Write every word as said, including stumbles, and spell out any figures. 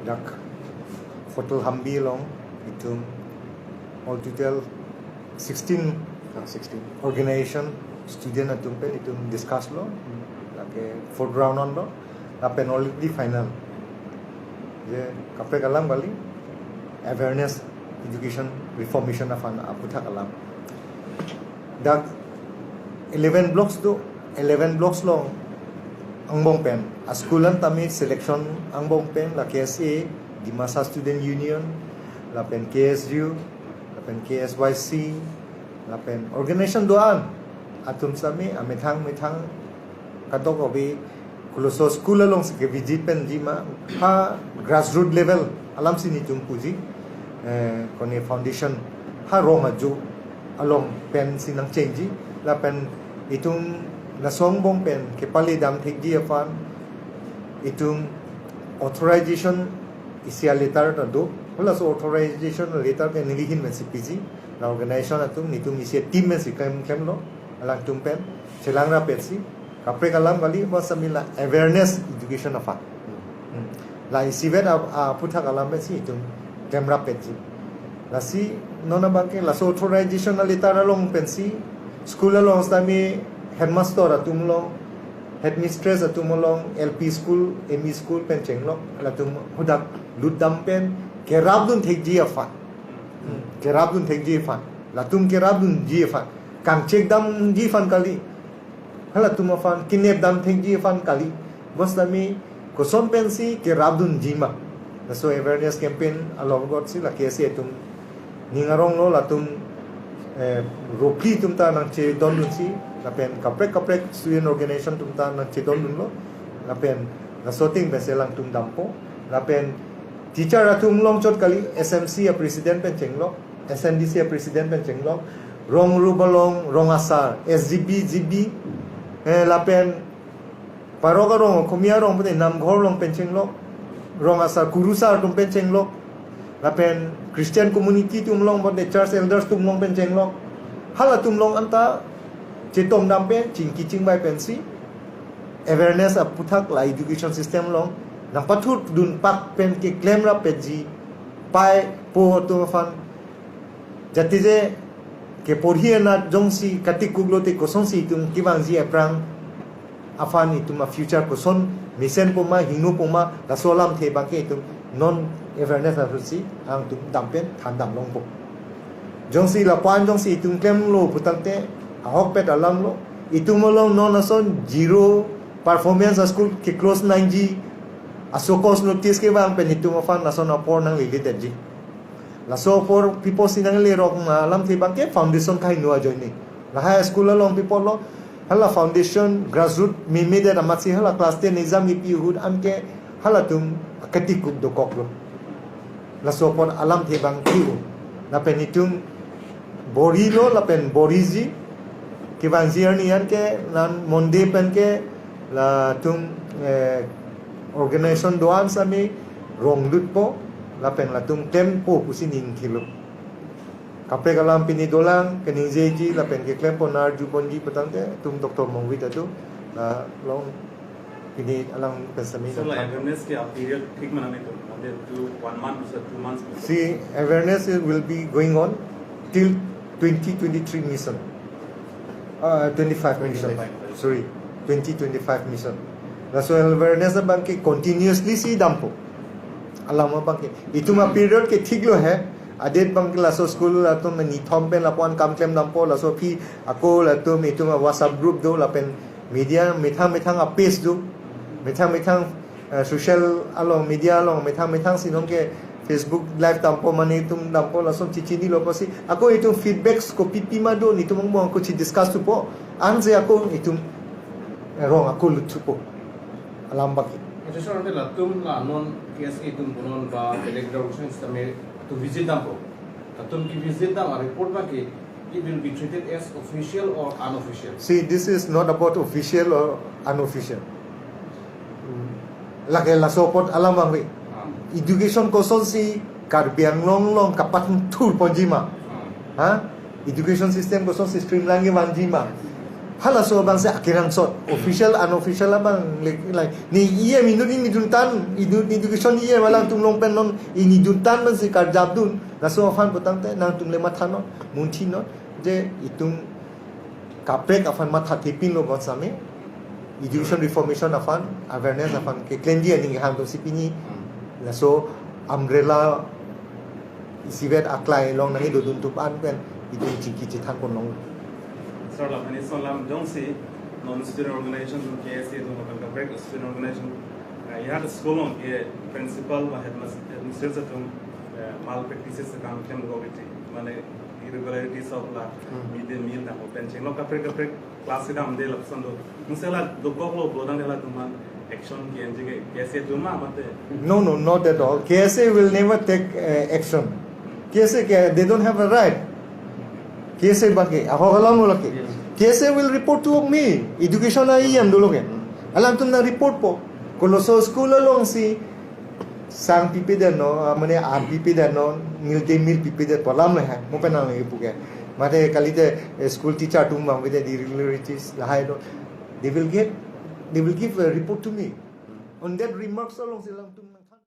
Dak Hotel Hampi along itum all total sixteen Ah, sixteen. Organization student atum pen itum discuss lo, lake fourth round onlo, lapen already final. Je kaprek alam kali, awareness, education reformation aphan aputhak alam. Dak eleven blocks do, eleven blocks along angbong pen, a school an tame selection angbong pen, la K S A, Dimasa Student Union, lapen K S U, lapen K S Y C, lapen organization do-an atum sami amethang methang kadokave koloso school alongsi ke visit penji ma, ha grassroot level alamsi netum puji, eh, kone foundation ha rong ajo along pensi nangchengji, lapen itum laso angbong pen kepale dam thekji aphan itum authorization isi a letter ta do, halaso authorization letter ke neli ahin pensi piji, la organization atum netum isi a team pensi klem klemlo, alangtum pen chelang rapetsi, kaprek alam kali, bos sami la awareness education aphan. Hmm. La isivet a, aputhak alam pensi itum klem rapetji. Lasi non abangke laso authorization a letter along pensi school along sami headmaster atum along, headmistress atum along, L P school, M E school pen chenglok, latum hadak lut dam pen kerapdun thekji aphan. Hmm, kerapdun thekji aphan. Latum kerapdunji aphan, kangchek damji aphan kali, halatum aphan kenep dam thekji aphan kali, bos sami koson pensi kerapdunji ma. Laso awareness campaign along gotsi la K S A atum ning aronglo, latum, eh, ropli atum ta nangchedondunsi, lapen kaprek kaprek student organization atum ta nangchedondunlo, lapen laso ateng pensi alangtum dampo, lapen teacher atum along chot kali, S M C a president pen chenglok, S N D C a president pen chenglok, rong rup along, rong asar, S G B, G B, eh, lapen parok arong, Okhomia arong pute Namghor along pen chenglok, rong asar, kurusar atum pen chenglok, lapen Christian community atum along pute church elders atum along pen chenglok, halatum along anta chetong dam pen chingki chingvai pensi awareness aputhak la education system along nangpathurdun pak pen keklem rapetji, pai po atum aphan, jati je keporhi anat jongsi katikuk lote kosonsi itum kevangji aphrang aphan itum a future koson mesenpo ma, hingnopo ma, laso alamthe abangke itum non awareness ahutsi alangtum dam pen than dam longpo. Jongsi lapu-an jongsi itum klemlo putangte ahokpet alamlo. Itum along non ason zero performance a school ke close nangji, aso cause notice kevang pen itum aphan lason apor nanglele detji. Laso apor pipo si nanglerok ma alamthe abangke foundation kahingno ajoine. Lahai school along pipo lo, hala foundation grassroot memedet amatsi hala class ten exam kipi ahut anke halatum katikuk dokoklo. Laso apor alamthe abang kiu. Lapen itum borilo, lapen boriji. Kevangji arni anke non Monday penke latum, eh, organization do-an sami rong lutpo, lapen latum klempo pusi ning thilo. Kaprek alam pini dolang, keningjeji, lapen keklempo, nangkarjuponji putangte, itum Doctor Mongvit atum, la along pini alang pen sami. So, la awareness ke a period thik ma nangtum, mane two, one month or two months? Si, awareness will be going on till twenty twenty-three mission. Uh, twenty-five mission. Twenty-five. Sorry, twenty twenty-five mission. Laso awareness abangke continuously si dampo. Alam abangke. Itum a period ke thiklo he. Adet abangke laso school atum nithom pen lapu-an kam klem dampo, laso aphi ako latum itum a WhatsApp group do, lapen media methang methang a page do. Methang methang, eh, social along, media along methang methang si nonke Facebook live dampo, mane itum dampo, lason chechinilo pusi. Ako itum feedbacks kopi pima do, netum angbong ako chi discuss thupo. Ansi ako itum, eh, rong ako lut thupo. Alam abangke. Acha sir, ante latum la non K S A atum punon ba beleg organization sitame to visit dampo. Latum kevisit dam a report abangke, it will be treated as official or unofficial? See, this is not about official or unofficial. Lake laso apot alam abang ave. Ah. Education kosonsi Karbi Anglong along kapathan thurponji ma. Ah. Ha? Education system kosonsi streamline kevanji ma. Halaso abang si akirang sot, official, unofficial abang lek, like, ne E M inut ne ningduntan, inut education E M alangtum along pen non ne ningduntan abang si karjapdun, laso aphan putangte nangtum le mathanon, munchinon, je itum kaprek aphan mathathepinlo bonsitame, education reformation aphan, awareness aphan keklemji aning hangtum si pini, laso umbrella isivet aklai along nangkedodun atum aphan pen itum chingki chethanpon long. Sir, lapen isi alam jongsi non student organization atum, K S A atum lapen kaprek student organization, eh, isi school along ke principal ba headmas-, headmistress atum, eh, malpractices akam klem gogiti, mane irregularities of la, hmm, mid day meal na open cheng lo kaprek kaprek class kedamde lapuson do. Nusela dokoklo, bodang dela atum aphan action ke N G ke, K S A atum ma mate? No, no, not at all. K S A will never take uh, action. K S A ke, they don't have a right. K S A abang ke, ahok alam lo ke. Yes. K S A will report to me. Education a E M dolo ke. Alangtum nang report po. Koloso school along si sang pipedet non, ah, mane an pipedet non, mid day meal pipedet po alam le ha. Mo pen nangkipu ke. Mate kalite, eh, school teacher atum abang with the irregularities lahai do. They will get, they will give a report to me. On that remarks along si alangtum